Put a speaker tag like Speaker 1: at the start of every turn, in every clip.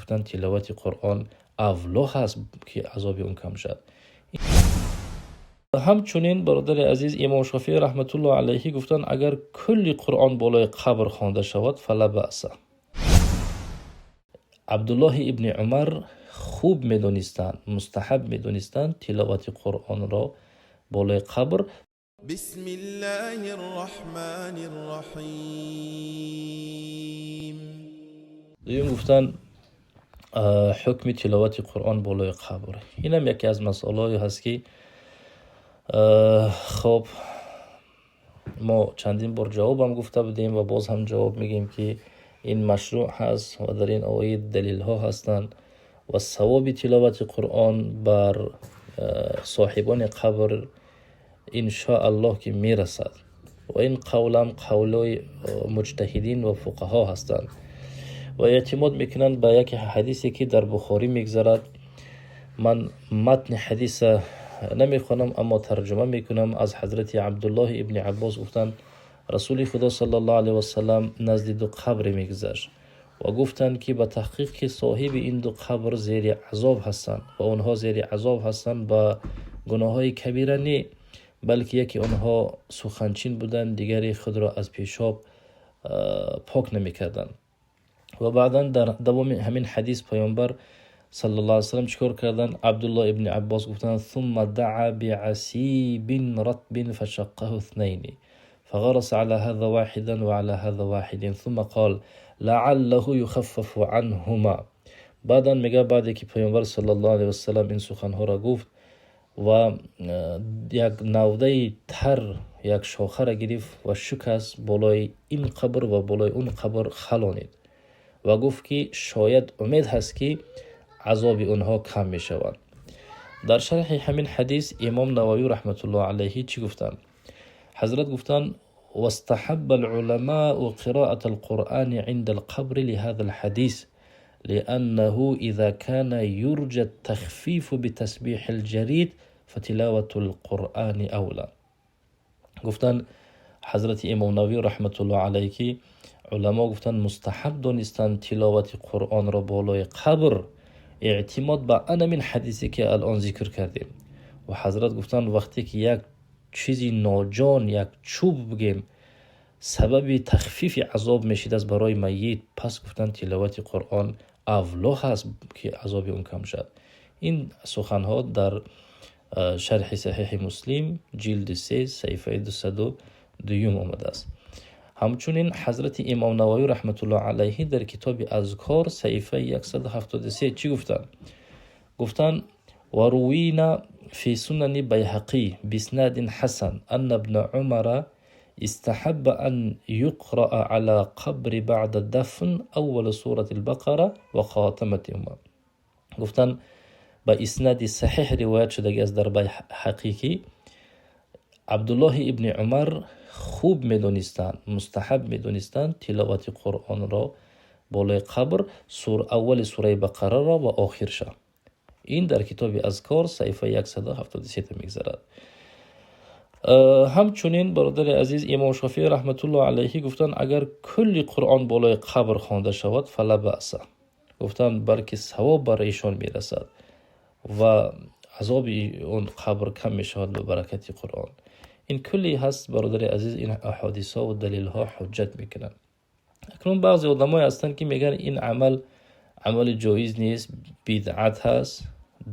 Speaker 1: Гуфтанд, тиловати Қуръон авло ҳаст, ки азоби он кам шавад. Ҳамчунин, бародари азиз, Имом Шофеӣ раҳматуллоҳ алайҳи гуфтанд, агар кулли Қуръон болои қабр хонда шавад, فلا بأس. Абдуллоҳи ибни Умар хуб медонистанд, мустаҳаб медонистанд тиловати Қуръонро болои қабр.
Speaker 2: بسم الله الرحمن الرحيم.
Speaker 1: Дуюм, гуфтанд, ҳукми тиловати Қуръон болои қабр, инам яке аз масъалаҳое ҳаст, ки хоб, мо чандин бор ҷавобам гуфта будем ва боз ҳам ҷавоб мегӯем, ки ин машрӯъ ҳаст ва дар ин оид далелҳо ҳастанд ва савоби тиловати Қуръон бар соҳибони қабр иншоаллоҳ ки мерасад ва ин қавлам қавлои муҷтаҳидин ва фуқаҳо ҳастанд ва эътимод мекунанд ба яке ҳадисе, ки дар Бухорӣ мегзарад. Ман матни ҳадиса намехонам, аммо тарҷума мекунам. Аз ҳазрати Абдуллоҳи ибни Аббос гуфтанд, Расули Худо саллаллоҳу алайҳи васалам назди ду қабре мегузашт ва гуфтанд, ки ба таҳқиқ ки соҳиби ин ду қабр зери азоб ҳастанд ва онҳо зери азоб ҳастанд ба гуноҳҳои кабира не, балки яке онҳо суханчин буданд, дигаре худро аз пешоб пок намекарданд. Ва баъдан дар давоми ҳамин ҳадис Паёнбар саллаллоҳу алайҳи васаллам чӣ кор карданд? Абдуллоҳ ибни Аббос гуфтанд: ثم دعا بعصيب رطب فشقه اثنين فغرس على هذا واحدا وعلى هذا واحد ثم قال لعله يخفف عنهما. Баъдан мега, баъде ки Паёнбар саллаллоҳу алайҳи васаллам ин суханҳоро гуфт ва як навдаи тар, як шохара гирифт ва шикаст, болои ин қабр ва болои он қабр халонид ва гуфт, ки шояд умед ҳаст, ки азоби онҳо кам мешавад. Дар шарҳи ҳамин ҳадис Имом Нававӣ раҳматуллоҳ алайҳи чӣ гуфтанд? Ҳазрат гуфтанд: واستحب العلماء قراءة القرآن عند القبر لهذا الحديث، لأنه إذا كان يرجى التخفيف بتسبيح الجريد فتلاوة القرآن أولى. Гуфтанд ҳазрати Имом Нававӣ раҳматуллоҳ алайҳ, ки уламо гуфтанд, мустаҳаб донистанд тиловати Қуръонро болои қабр, эътимод ба анамин ҳадисе, ки алон зикр кардем. Ва ҳазрат гуфтанд, вақте ки як чизи ноҷон, як чӯб бигем, сабаби тахфифи азоб мешидааст барои майит, пас гуфтанд, тиловати Қуръон авло ҳаст, ки азоби он кам шавад. Ин суханҳо дар шарҳи Саҳеҳи Муслим, ҷилди 3, саҳифаи 202 омадааст. Ҳамчунин ҳазрати Имом Нававӣ раҳматуллоҳ алайҳи дар китоби Азкор, саҳифаи 173 чӣ гуфтанд? Гуфтанд: وروينا في سنن البيهقي بإسناد حسن أن ابن عمر استحب أن يقرأ على قبر بعد الدفن أول سورة البقرة وخاتمتهما. Гуфтанд, ба иснади саҳеҳ ривоят шудагӣ аст дар Байҳақӣ, ки Абдуллоҳи ибни Умар хуб медонистанд, мустаҳаб медонистанд тиловати Қуръонро болои қабр, аввали сураи Бақараро ва охирша. Ин дар китоби Азкор, саҳифаи 173 мегзарад. Ҳамчунин, бародари азиз, Имом Шофеӣ раҳматуллоҳ алайҳи гуфтанд, агар кулли Қуръон болои қабр хонда шавад, فلا بأس. Гуфтанд, балки савоб барои ишон мерасад ва азоби он қабр кам мешавад ба баракати Қуръон. Ин кулли ҳаст, бародари азиз, ин аҳодисҳо ва далелҳо ҳуҷҷат мекунанд. Акнун баъзе одамое ҳастанд, ки мегӯянд, ин амал амали ҷоиз нест, бидъат ҳаст.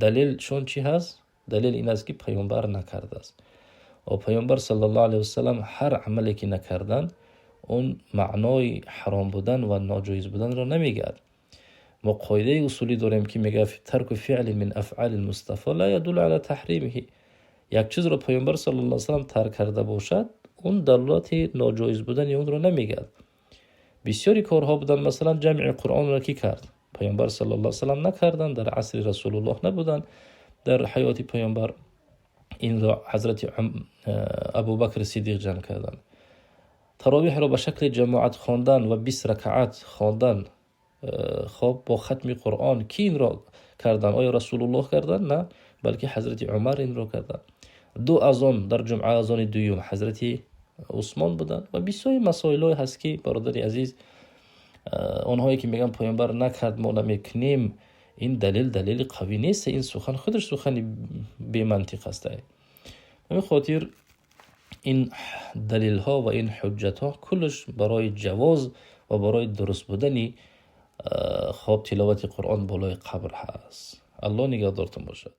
Speaker 1: Далелшон чӣ ҳаст? Далел ин аст, ки Паёнбар накардааст. Ва Паёнбар саллаллоҳу алайҳи васалам ҳар амале ки накарданд, он маънои ҳаром будан ва ноҷоиз буданро намегӯяд. Мо қоидаи усулӣ дорем, ки мегӯяд: ترك فعل من أفعال المصطفى لا يدل على تحريمه. Як чизро Паёнбар саллаллоҳу алайҳи васалам тарк карда бошад, он далолати ноҷоиз будани онро намегӯяд. Бисёри корҳо буданд, масалан, ҷамъи Қуръонро кӣ кард? Паёнбар саллаллоҳу алайҳи васалам накарданд, дар асри Расулуллоҳ набуданд, дар ҳаёти Паёнбар. Инро ҳазрати Абубакри Сиддиқ ҷамъ карданд. Таровиҳро ба шакли ҷамоат хондан ва 20 ракаат хондан, хоб, бо хатми Қуръон кӣ инро карданд? Оё Расулуллоҳ карданд? На, балки ҳазрати Умар инро карданд. Ду азон дар ҷумъа, азони дуюм ҳазрати Усмон буданд ва бисёри масоилҳое ҳаст, ки, бародари азиз, Онҳое ки мегӯянд паёмбар накард, мо намекунем, ин далел далели қавӣ нест. Ин сухан худаш сухани бемантиқ аст. Ҳамин хотир ин далелҳо ва ин ҳуҷҷатҳо куллаш барои ҷавоз ва барои дуруст будани хоб тиловати Қуръон болои қабр ҳаст. Аллоҳ нигаҳдортон бошад.